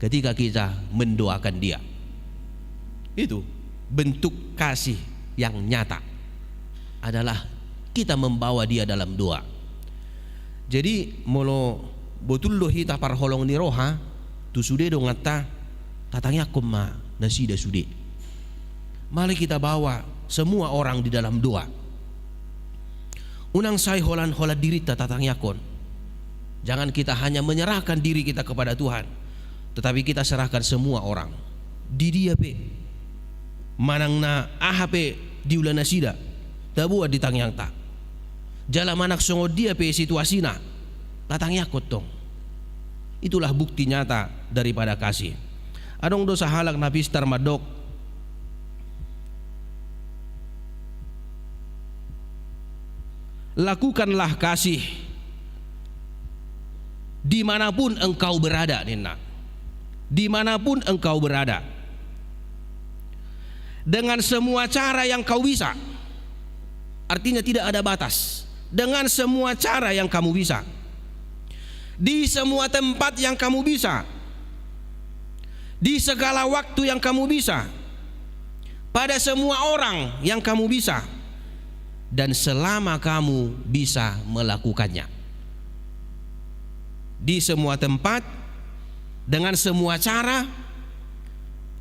ketika kita mendoakan dia. Itu bentuk kasih yang nyata adalah kita membawa dia dalam doa. Jadi, molo botul do hita parholong ni roha tu sude donganta, tatangiangkon ma nasida sude. Mari kita bawa semua orang di dalam doa. Unang sai holan-holan dirinta tatangiangkon. Jangan kita hanya menyerahkan diri kita kepada Tuhan, tetapi kita serahkan semua orang. Di dia pe, manang na aha pe diula nasida, taboan di tangiangta. Jala manang songon dia pe situasina, tatangiangkon tong. Itulah bukti nyata daripada kasih. Adong do sahalak na pistar mandok, lakukanlah kasih di mana pun engkau berada, ninna. Di mana pun engkau berada. Dengan semua cara yang kau bisa. Artinya tidak ada batas. Dengan semua cara yang kamu bisa. Di semua tempat yang kamu bisa. Di segala waktu yang kamu bisa. Pada semua orang yang kamu bisa. Dan selama kamu bisa melakukannya. Di semua tempat, dengan semua cara,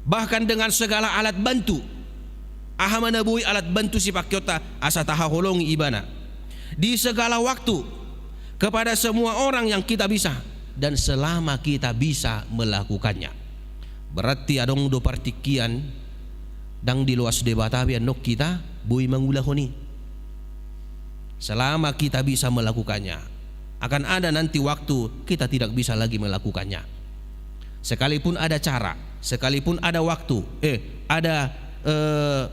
bahkan dengan segala alat bantu. Aha ma na boi alat bantu sipakeonta asa tahaholongi ibana. Di segala waktu, kepada semua orang yang kita bisa, dan selama kita bisa melakukannya. Berarti adong do partingkian, Ndang diloas Debata be annon hita boi mangulahon i. Selama kita bisa melakukannya, akan ada nanti waktu kita tidak bisa lagi melakukannya. Sekalipun ada cara, sekalipun ada waktu, eh, ada, eh,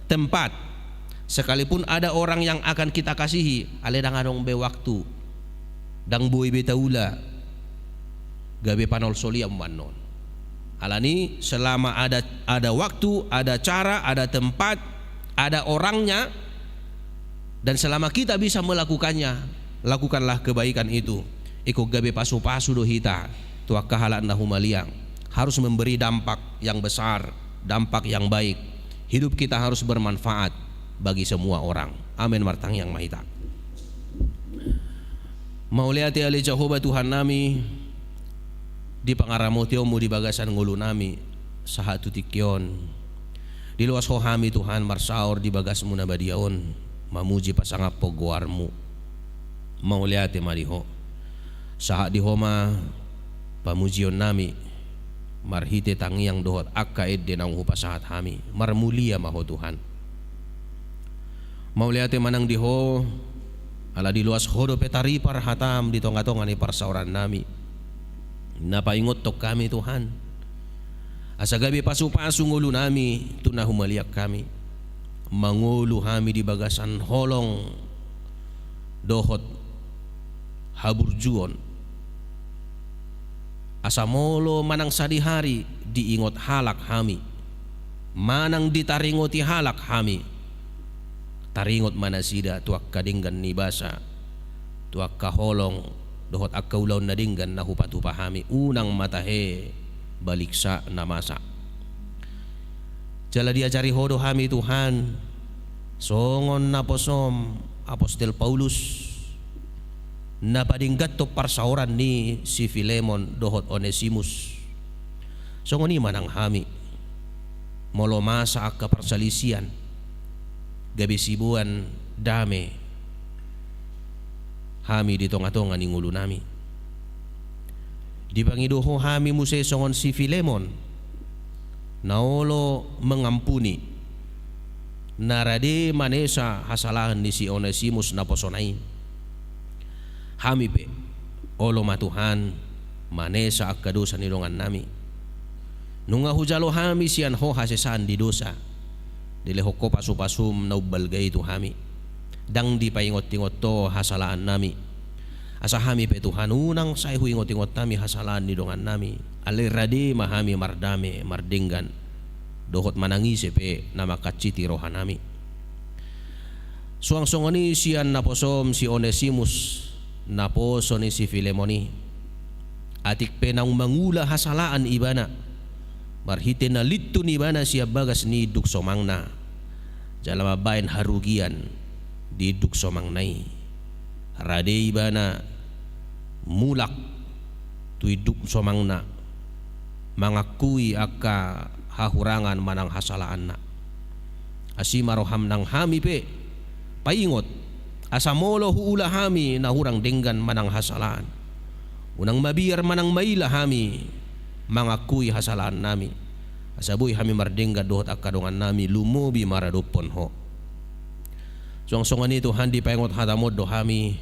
tempat, sekalipun ada orang yang akan kita kasihi, alai ndang adong be waktu, ndang boi be taula, gabe panolsolian ma annon. Alani selama ada, ada waktu, ada cara, ada tempat, ada orangnya, dan selama kita bisa melakukannya, lakukanlah kebaikan itu. Ingkon gabe pasupasu do hita tu angka halak na humaliang. Harus memberi dampak yang besar, dampak yang baik. Hidup kita harus bermanfaat bagi semua orang. Amin. Martangiang ma hita. Mauliate ale Jahowa Tuhannami, di pangaramotionmu di bagasan ngolunami sahat tu tingki on. Diloas Ho hami Tuhan marsaor di bagasmu na badia on, mamuji pasangaphon goarmu. Mauliate ma di Ho. Sahat di Ho ma pamujionnami marhite tangiang dohot angka ende naung hupasahat hami. Marmulia ma Ho Tuhan. Mauliate ma nang di Ho, ala diloas Ho dope taripar hatam di tongatonga ni parsaorannami. Na paingothon hami Tuhan, asa gabe pasupasu ngolunami tu na humaliang hami. Mangolu hami di bagasan holong dohot haburjuon. Asa molo manang sadihari diingot halak hami, manang ditaringoti halak hami, taringot ma nasida tu angka denggan ni basa, tu angka holong dohot angka ulaon na denggan na hupatupa hami, unang ma tahe baliksa na masa. Jala diajari Ho do hami Tuhan, songon naposom Apostel Paulus, na padengganhon parsaoran ni si Filemon dohot Onesimus. Songon i ma nang hami, molo masa angka parsalisian, gabe siboan dame hami di tongatonga ni ngolunami. Dipangido Ho hami muse songon si Filemon, na olo mangampuni, na rade manesa hasalahan ni si Onesimus naposona i. Hami pe, olo ma Tuhan, manesa angka dosa ni dongannami. Nunga hujalo hami sian Ho hasesaan di dosa, dilehon Ho pasupasum na umbalga i tu hami. Ndang dipaingotingot Ho hasalaannami. Asa hami pe Tuhan, unang sai huingotingot hami hasalahan ni dongannami. Alai rade ma hami mardame, mardenggan dohot manang ise pe na mangkansiti rohanami. Suang songon i sian naposom si Onesimus, naposo ni si Filemon i. Atik pe naung mangula hasalaan ibana, marhite na lintun ibana sian bagas ni induk somangna, jala mambahen harugian di induk somangna i. Rade ibana mulak tu induk somangna, mangakui angka hahurangan manang hasalaanna. Asi ma roham nang hami pe, paingot, asa molo huula hami na hurang denggan manang hasalaan, unang mabiar manang maila hami mangakui hasalaannami, asa boi hami mardenggan dohot angka dongannami, lumobi maradophon Ho. Suang songon i Tuhan, dipaingot hatam on do hami,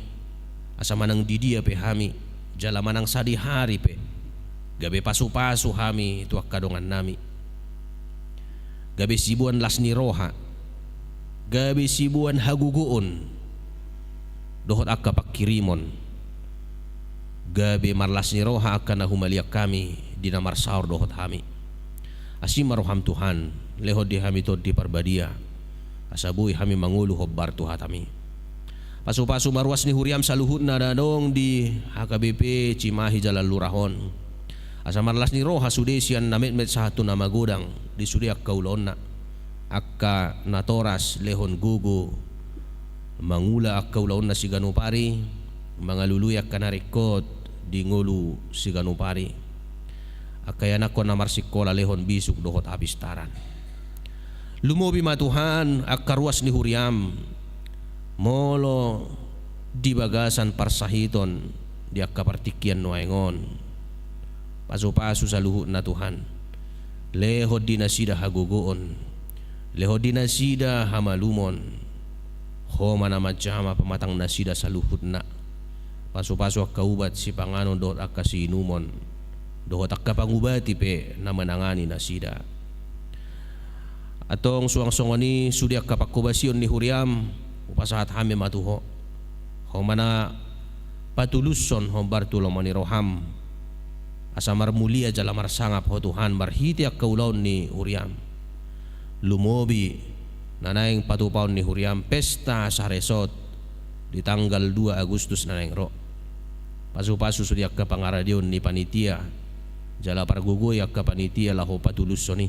asa manang di dia pe hami, jala manang sadihari pe, gabe pasupasu hami tu angka dongannami. Gabe siboan las ni roha, gabe siboan hagogoon dohot angka pangkirimon, gabe marlas ni roha angka na humaliang hami di na marsaor dohot hami. Asi ma roham Tuhan, lehon di hami Tondi Parbadia, asa boi hami mangolu hombar tu hatami. Pasupasu ma ruas ni huriam saluhutna na adong di H K B P Cimahi Jalan Lurah on, asa marlas ni roha sude sian na metmet sahat tu na magodang di sude angka ulaonna, angka natoras lehon gogo mangula angka ulaonna siganup ari, mangalului angka na ringkot di ngolu siganup ari, angka ianakhon na marsingkola lehon bisuk dohot hapistaran. Lumobi ma Tuhan angka ruas ni huriam, molo di bagasan parsahiton di angka partingkian nuaeng on. Pasupasu saluhutna Tuhan, lehon di nasida hagogoon, Lehon di nasida hamalumon. Ho ma na manjama pamatang nasida saluhutna. Pasu-pasu angka ubat sipanganon dohot angka siinumon, dohot angka pangubati pe na manangani nasida. Antong suang songon i sude angka panghobasion ni huriam, hupasahat hami ma tu Ho. Ho ma na patulushon hombar tu lomo ni roham, asa marmulia jala marsangap Ho Tuhan marhite angka ulaon ni huriam. Lumobi na naeng patupaon ni huriam pesta saresort di tanggal dua Agustus na naeng ro. Pasu-pasu sude angka pangaradeon ni panitia, jala pargogoi angka panitia laho patulushon i.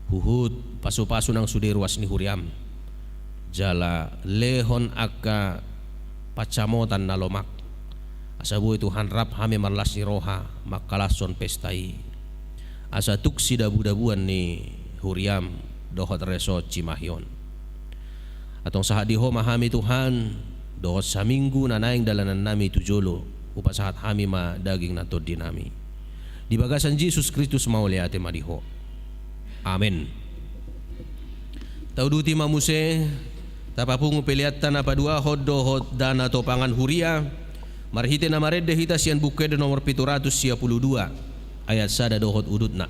Huhut pasu-pasu nang sude ruas ni huriam, jala lehon angka pansamotan na lomak, asa boi Tuhan rap hami marlas ni roha mangkalashon pesta i, asa tuk sidabu-dabuan ni huriam dohot resort Cimahi on. Antong sahat di Ho ma hami Tuhan, dohot saminggu na naeng dalanannami tu jolo, hupasahat hami ma daging nang tondinami. Di bagasan Jesus Kristus mauliate ma di Ho. Amen. Tauduti ma muse, tapapungu peleanta na paduahon dohot dana topangan huria, marhite na marende hita sian Buku Ende nomor pitu ratus sia pulu dua, ayat sada dohot udutna.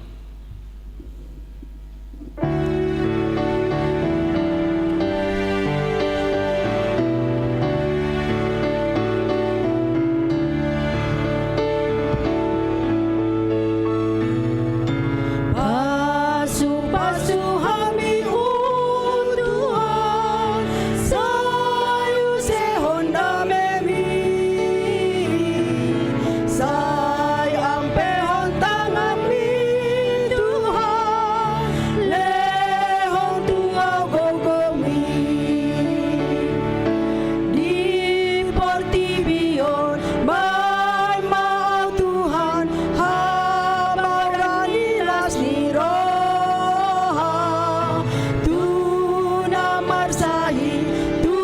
Pasu-pasu hami, o Tuhan, sai usehon damemi, sai ampehon tanganmi, Tuhan, lehon tu ahu gogomi. Di portibi on, baen ma ahu Tuhan, habarani las ni roha, tu na marsahit, tu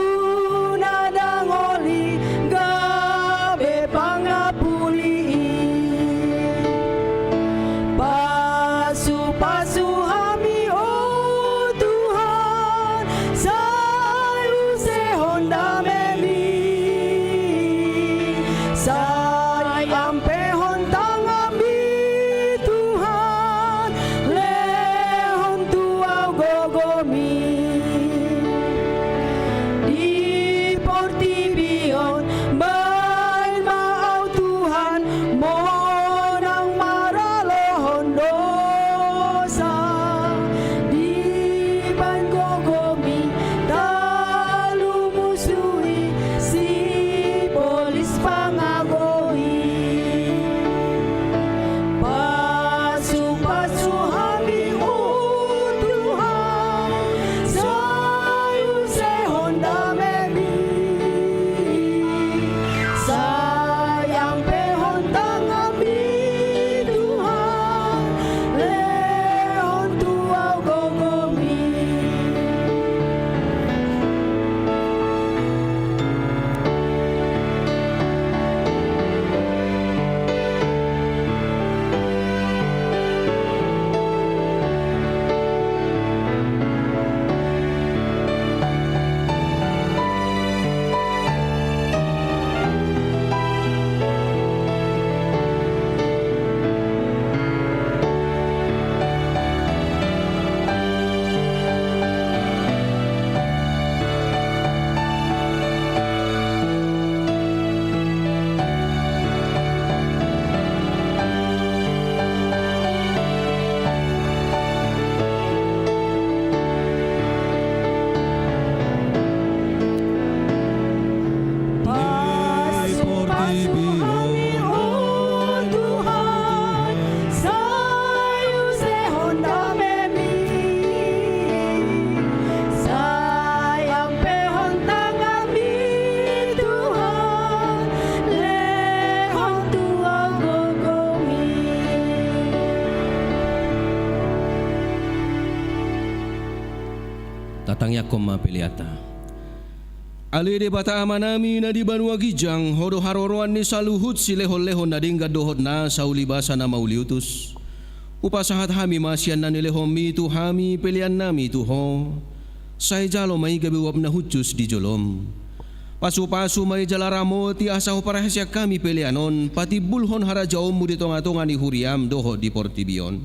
na dangoli, gabe pangapuli i. Pasu-pasu hami, o Tuhan, sai usehon damemi, sai ampehon tanganmi, Tuhan, lehon tu ahu gogomi. Di portibi on, baen ma ahu Tuhan, monang maralohon dosa, dibaen gogomi talumusui sibolis pangago i. Pasu-pasu hami, o Tuhan, sai usehon damemi, sai ampehon tanganmi, Tuhan, lehon tu ahu gogomi. Pasu-pasu hami, o Tuhan, sai usehon damemi, sai ampehon tanganmi, Tuhan, lehon tu ahu gogomi. Tatangiangkon ma peleanta. Ale Debata Amanami na di banua ginjang, Ho do haroroan ni saluhut silehon-lehon na denggan dohot na saulibasa na mauliutus. Hupasahat hami ma sian na nilehonmi tu hami pelean nami tu Ho. Sai jalo ma i gabe uap na hushus di jolom. Pasupasu ma i jala ramoti asa huparhaseang hami pelean on patimbulhon harajaonmu di tongatonga ni huriam dohot di portibi on.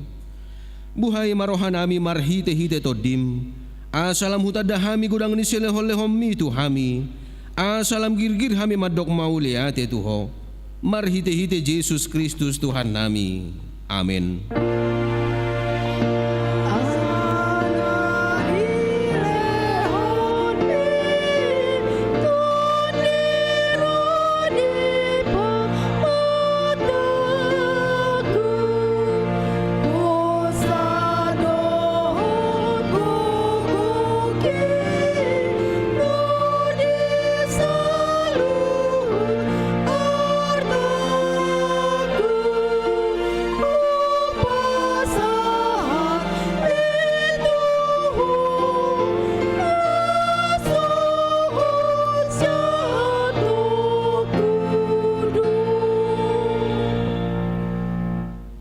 Buhai ma rohanami marhitehite Tondim, asa lam hutanda hami godang ni silehonlehonmi tu hami, asa lam girgir hami mandok mauliate tu Ho. Marhitehite Jesus Kristus Tuhannami. Amen.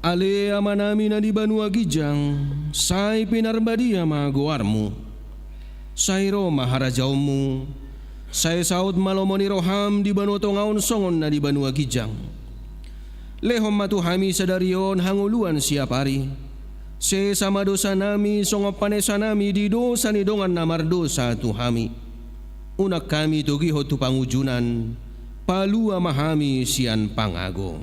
Ale Amanami na di banua ginjang, sai pinarbadia ma goarmu. Sai ro ma harajaonmu. Sai saut ma lomo ni roham di banua tonga on songon na di banua ginjang. Lehon ma tu hami sadari on hangoluan siapari. Sesa ma dosanami songon panesanami di dosa ni dongan na mardosa tu hami. Unang hami togihon tu pangunjunan, palua ma hami sian pangago.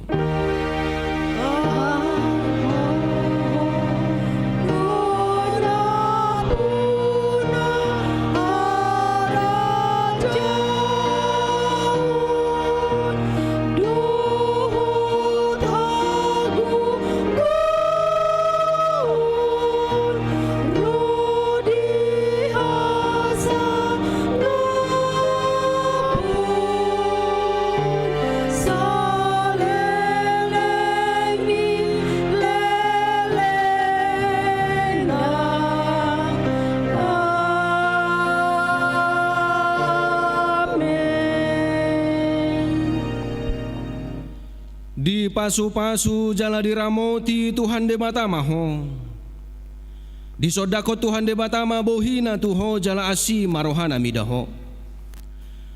Dipasupasu jala diramoti Tuhan Debata ma ho. Disondangkon Tuhan Debata ma bohina tu ho jala asi ma rohana mida ho.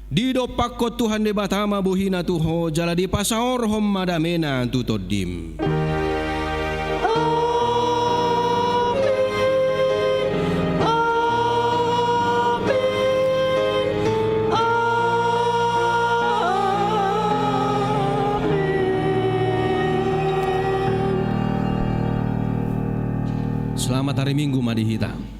Didompakkon Tuhan Debata ma bohina tu ho jala dipasaorhon ma damena tu tondim. Amen. Amen. Amen. Selamat hari Minggu ma di hita.